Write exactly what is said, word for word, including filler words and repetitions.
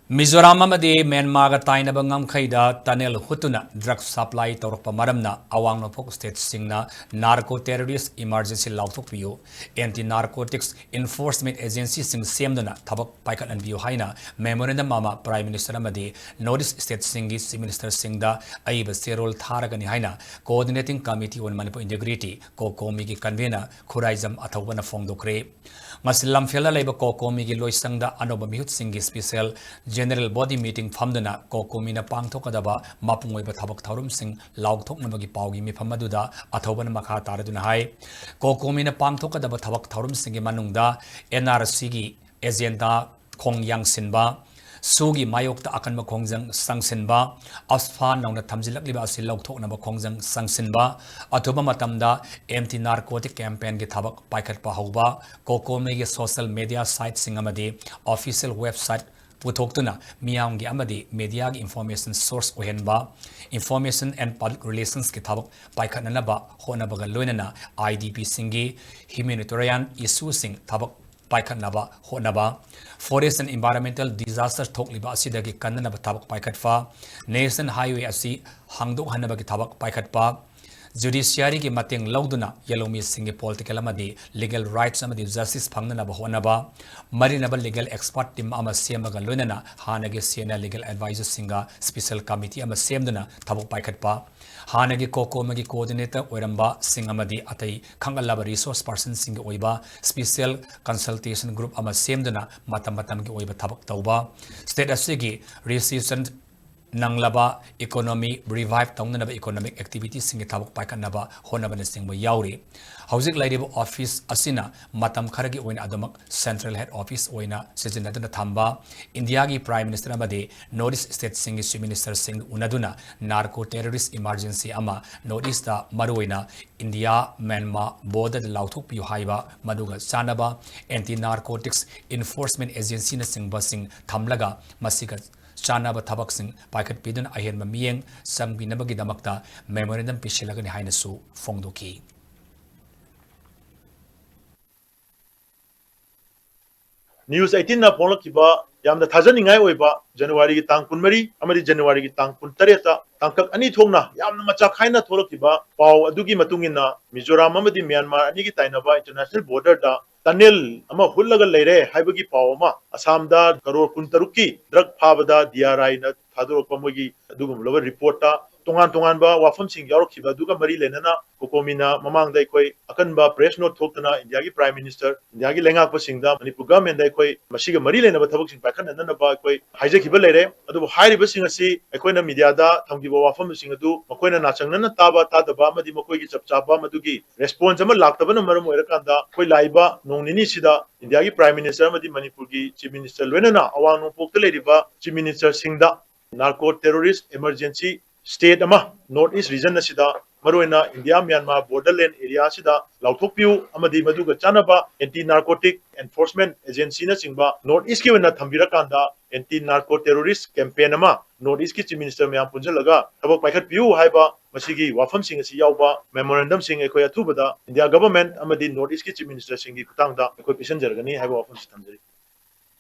ꯃꯤꯖꯣꯔꯥꯝ ꯑꯃꯗꯤ ꯃ꯭ꯌꯥꯟꯃꯥꯔꯒ ꯇꯥꯏꯅꯕ ꯉꯝꯈꯩꯗ tunnel ꯍꯨꯠꯇꯨꯅ drug supply ꯇꯧꯔꯛꯄ ꯃꯔꯝꯅ ꯑꯋꯥꯡ ꯅꯣꯡꯄꯣꯛ stateꯁꯤꯡꯅ narco terrorist emergency ꯂꯥꯎꯊꯣꯛꯄꯤꯌꯨ, anti narcotics enforcement agencyꯁꯤꯡ ꯁꯦꯝꯗꯨꯅ ꯊꯕꯛ ꯄꯥꯏꯈꯠꯍꯟꯕꯤꯌꯨ ꯍꯥꯏꯅ memorandum ꯑꯃ Prime Minister ꯑꯃꯗꯤ North East stateꯁꯤꯡꯒꯤ Chief Ministerꯁꯤꯡꯗ ꯑꯏꯕ ꯆꯦꯔꯣꯜ ꯊꯥꯔꯒꯅꯤ ꯍꯥꯏꯅ Coordinating Committee on Manipur Integrity, COCOMIꯒꯤ convener Khuraijam ꯑꯊꯧꯕꯅ ꯐꯣꯡꯗꯣꯛꯈ꯭ꯔꯦ꯫ ꯉꯁꯤ ꯂꯝꯐꯦꯜꯗ ꯂꯩꯕ COCOMIꯒꯤ ꯂꯣꯏꯁꯪꯗ ꯑꯅꯧꯕ ꯃꯤꯍꯨꯠꯁꯤꯡꯒꯤ special general body meeting ꯐꯝꯗꯨꯅ COCOMIꯅ ꯄꯥꯡꯊꯣꯛꯀꯗꯕ ꯃꯄꯨꯡ ꯑꯣꯏꯕ ꯊꯕꯛ ꯊꯧꯔꯝꯁꯤꯡ ꯂꯥꯎꯊꯣꯛꯅꯕꯒꯤ ꯄꯥꯎꯒꯤ ꯃꯤꯐꯝ ꯑꯗꯨꯗ ꯑꯊꯧꯕꯅ ꯃꯈꯥ ꯇꯥꯔꯗꯨꯅ ꯍꯥꯏ, COCOMIꯅ ꯄꯥꯡꯊꯣꯛꯀꯗꯕ ꯊꯕꯛ ꯊꯧꯔꯝꯁꯤꯡꯒꯤ ꯃꯅꯨꯡꯗ NRCꯒꯤ agenda ꯈꯣꯡ ꯌꯥꯡꯁꯤꯟꯕ, ꯁꯨꯒꯤ ꯃꯥꯌꯣꯛꯇ ꯑꯀꯟꯕ ꯈꯣꯡꯖꯪ ꯆꯪꯁꯤꯟꯕ, AFSPA ꯅꯧꯅ ꯊꯝꯖꯤꯜꯂꯛꯂꯤꯕ ꯑꯁꯤ ꯂꯧꯊꯣꯛꯅꯕ ꯈꯣꯡꯖꯪ ꯆꯪꯁꯤꯟꯕ, ꯑꯊꯨꯕ ꯃꯇꯝꯗ anti narcotic campaignꯒꯤ ꯊꯕꯛ ꯄꯥꯏꯈꯠꯄ ꯍꯧꯕ, COCOMIꯒꯤ social media siteꯁꯤꯡ ꯑꯃꯗꯤ official website ꯄꯨꯊꯣꯛꯇꯨꯅ ꯃꯤꯌꯥꯝꯒꯤ ꯑꯃꯗꯤ mediaꯒꯤ information source ꯑꯣꯏꯍꯟꯕ, information and public relationsꯀꯤ ꯊꯕꯛ ꯄꯥꯏꯈꯠꯅꯅꯕ ꯍꯣꯠꯅꯕꯒ ꯂꯣꯏꯅꯅ IDPꯁꯤꯡꯒꯤ humanitarian issueꯁꯤꯡ ꯊꯕꯛ ꯄꯥꯏꯈꯠꯅꯕ ꯍꯣꯠꯅꯕ, forest and environmental disaster ꯊꯣꯛꯂꯤꯕ ꯑꯁꯤꯗꯒꯤ ꯀꯟꯅꯅꯕ ꯊꯕꯛ ꯄꯥꯏꯈꯠꯄ, national highway ꯑꯁꯤ ꯍꯥꯡꯗꯣꯛꯍꯟꯅꯕꯒꯤ ꯊꯕꯛ ꯄꯥꯏꯈꯠꯄ, judiciaryꯒꯤ ꯃꯇꯦꯡ ꯂꯧꯗꯨꯅ ꯌꯦꯜꯍꯧꯃꯤꯁꯤꯡꯒꯤ political ꯑꯃꯗꯤ legal rights ꯑꯃꯗꯤ justice ꯐꯪꯅꯅꯕ ꯍꯣꯠꯅꯕ, ꯃꯔꯤꯅꯕ legal expert team ꯑꯃ ꯁꯦꯝꯃꯒ ꯂꯣꯏꯅꯅ ꯍꯥꯟꯅꯒꯤ senior legal advisorꯁꯤꯡꯒ special committee ꯑꯃ ꯁꯦꯝꯗꯨꯅ ꯊꯕꯛ ꯄꯥꯏꯈꯠꯄ, ꯍꯥꯟꯅꯒꯤ COCOMIꯒꯤ coordinator ꯑꯣꯏꯔꯝꯕꯁꯤꯡ ꯑꯃꯗꯤ ꯑꯇꯩ ꯈꯪꯒꯜꯂꯕ resource personꯁꯤꯡꯒꯤ ꯑꯣꯏꯕ special consultation group ꯑꯃ ꯁꯦꯝꯗꯨꯅ ꯃꯇꯝ ꯃꯇꯝꯒꯤ ꯑꯣꯏꯕ ꯊꯕꯛ ꯇꯧꯕ, state ꯑꯁꯤꯒꯤ recession ꯅꯪꯂꯕ economy revive ꯇꯧꯅꯅꯕ economic activityꯁꯤꯡꯒꯤ ꯊꯕꯛ ꯄꯥꯏꯈꯠꯅꯕ ꯍꯣꯠꯅꯕꯅꯆꯤꯡꯕ ꯌꯥꯎꯔꯤ꯫ ꯍꯧꯖꯤꯛ ꯂꯩꯔꯤꯕ office ꯑꯁꯤꯅ ꯃꯇꯝ ꯈꯔꯒꯤ ꯑꯣꯏꯅ ꯑꯗꯨꯃꯛ central head office ꯑꯣꯏꯅ ꯁꯤꯖꯤꯟꯅꯗꯨꯅ ꯊꯝꯕ, ꯏꯟꯗꯤꯌꯥꯒꯤ Prime Minister ꯑꯃꯗꯤ North East stateꯁꯤꯡꯒꯤ Chief Ministerꯁꯤꯡ ꯎꯅꯗꯨꯅ narco terrorist emergency ꯑꯃ North Eastꯇ ꯃꯔꯨꯑꯣꯏꯅ ꯏꯟꯗꯤꯌꯥ ꯃ꯭ꯌꯥꯟꯃꯥꯔ borderꯗ ꯂꯥꯎꯊꯣꯛꯄꯤꯌꯨ ꯍꯥꯏꯕ, ꯃꯗꯨꯒ ꯆꯥꯟꯅꯕ anti narcotics enforcement agencyꯅꯆꯤꯡꯕꯁꯤꯡ ꯊꯝꯂꯒ ꯃꯁꯤꯒ ꯆꯥꯟꯅꯕ ꯊꯕꯛꯁꯤꯡ ꯄꯥꯏꯈꯠꯄꯤꯗꯨꯅ ꯑꯍꯦꯟꯕ ꯃꯤꯠꯌꯦꯡ ꯆꯪꯕꯤꯅꯕꯒꯤꯗꯃꯛꯇ memorandum ꯄꯤꯁꯤꯜꯂꯒꯅꯤ ꯍꯥꯏꯅꯁꯨ ꯐꯣꯡꯗꯣꯛꯈꯤ꯫ News eighteenꯅ ꯐꯣꯡꯂꯛꯈꯤꯕ ꯌꯥꯝꯅ ꯊꯥꯖꯅꯤꯡꯉꯥꯏ ꯑꯣꯏꯕ ꯖꯅꯋꯥꯔꯤꯒꯤ ꯇꯥꯡ ꯀꯨꯟꯃꯔꯤ ꯑꯃꯗꯤ ꯖꯅꯋꯥꯔꯤꯒꯤ ꯇꯥꯡ ꯀꯨꯟꯇꯔꯦꯠꯇ ꯇꯥꯡꯀꯛ ꯑꯅꯤ ꯊꯣꯛꯅ ꯌꯥꯝꯅ ꯃꯆꯥ ꯈꯥꯏꯅ ꯊꯣꯛꯂꯛꯈꯤꯕ ꯄꯥꯎ ꯑꯗꯨꯒꯤ ꯃꯇꯨꯡ ꯏꯟꯅ, ꯃꯤꯖꯣꯔꯥꯝ ꯑꯃꯗꯤ ꯃ꯭ꯌꯥꯟꯃꯥꯔ ꯑꯅꯤꯒꯤ ꯇꯥꯏꯅꯕ international borderꯗ tunnel ꯑꯃ ꯍꯨꯠꯂꯒ ꯂꯩꯔꯦ ꯍꯥꯏꯕꯒꯤ ꯄꯥꯎ ꯑꯃ, ꯑꯁꯥꯝꯗ ꯀꯔꯣꯔ ꯀꯨꯟꯇꯔꯨꯛꯀꯤ drug ꯐꯥꯕꯗ D R Iꯅ ꯊꯥꯗꯣꯔꯛꯄ ꯃꯣꯏꯒꯤ ꯑꯗꯨꯒꯨꯝꯂꯕ reportꯇ, ꯇꯣꯉꯥꯟ ꯇꯣꯉꯥꯟꯕ ꯋꯥꯐꯝꯁꯤꯡ ꯌꯥꯎꯔꯛꯈꯤꯕ ꯑꯗꯨꯒ ꯃꯔꯤ ꯂꯩꯅꯅ COCOMIꯅ ꯃꯃꯥꯡꯗ ꯑꯩꯈꯣꯏ ꯑꯀꯟꯕ press note ꯊꯣꯛꯇꯅ ꯏꯟꯗꯤꯌꯥꯒꯤ Prime Minister, ꯏꯟꯗꯤꯌꯥꯒꯤ ꯂꯩꯉꯥꯛꯄꯁꯤꯡꯗ, ꯃꯅꯤꯄꯨꯔ governmentꯗ ꯑꯩꯈꯣꯏ ꯃꯁꯤꯒ ꯃꯔꯤ ꯂꯩꯅꯕ ꯊꯕꯛꯁꯤꯡ ꯄꯥꯏꯈꯠꯅꯅꯕ ꯑꯩꯈꯣꯏ ꯍꯥꯏꯖꯈꯤꯕ ꯂꯩꯔꯦ꯫ ꯑꯗꯨꯕꯨ ꯍꯥꯏꯔꯤꯕꯁꯤꯡ ꯑꯁꯤ ꯑꯩꯈꯣꯏꯅ mediaꯗ ꯊꯝꯈꯤꯕ ꯋꯥꯐꯝꯁꯤꯡ ꯑꯗꯨ ꯃꯈꯣꯏꯅ ꯅꯥꯆꯪꯅꯅ ꯇꯥꯕ ꯇꯥꯗꯕ ꯑꯃꯗꯤ ꯃꯈꯣꯏꯒꯤ ꯆꯞ ꯆꯥꯕ ꯃꯗꯨꯒꯤ response ꯑꯃ ꯂꯥꯛꯇꯕꯅ ꯃꯔꯝ ꯑꯣꯏꯔꯀꯥꯟꯗ, ꯑꯩꯈꯣꯏ ꯂꯥꯛꯏꯕ ꯅꯣꯡ ꯅꯤꯅꯤꯁꯤꯗ ꯏꯟꯗꯤꯌꯥꯒꯤ Prime Minister ꯑꯃꯗꯤ ꯃꯅꯤꯄꯨꯔꯒꯤ Chief Minister, ꯂꯣꯏꯅꯅ ꯑꯋꯥꯡ ꯅꯣꯡꯄꯣꯛꯇ ꯂꯩꯔꯤꯕ Chief Ministerꯁꯤꯡꯗ narco terrorist emergency state ꯑꯃ North East region ꯑꯁꯤꯗ, ꯃꯔꯨꯑꯣꯏꯅ ꯏꯟꯗꯤꯌꯥ ꯃ꯭ꯌꯥꯟꯃꯥꯔ borderland area ꯑꯁꯤꯗ ꯂꯥꯎꯊꯣꯛꯄꯤꯌꯨ ꯑꯃꯗꯤ ꯃꯗꯨꯒ ꯆꯥꯟꯅꯕ Anti Narcotic Enforcement Agencyꯅꯆꯤꯡꯕ North Eastꯀꯤ ꯑꯣꯏꯅ ꯊꯝꯕꯤꯔꯀꯥꯟꯗ anti narco terrorist campaign ꯑꯃ North Eastꯀꯤ Chief Minister ꯃꯌꯥꯝ ꯄꯨꯟꯁꯤꯜꯂꯒ ꯊꯕꯛ ꯄꯥꯏꯈꯠꯄꯤꯌꯨ ꯍꯥꯏꯕ ꯃꯁꯤꯒꯤ ꯋꯥꯐꯝꯁꯤꯡ ꯑꯁꯤ ꯌꯥꯎꯕ memorandumꯁꯤꯡ ꯑꯩꯈꯣꯏ ꯑꯊꯨꯕꯗ ꯏꯟꯗꯤꯌꯥ government ꯑꯃꯗꯤ North Eastꯀꯤ Chief Ministerꯁꯤꯡꯒꯤ ꯈꯨꯠꯊꯥꯡꯗ ꯑꯩꯈꯣꯏ ꯄꯤꯁꯤꯟꯖꯔꯒꯅꯤ ꯍꯥꯏꯕ ꯋꯥꯐꯝꯁꯤ ꯊꯝꯖꯔꯤ꯫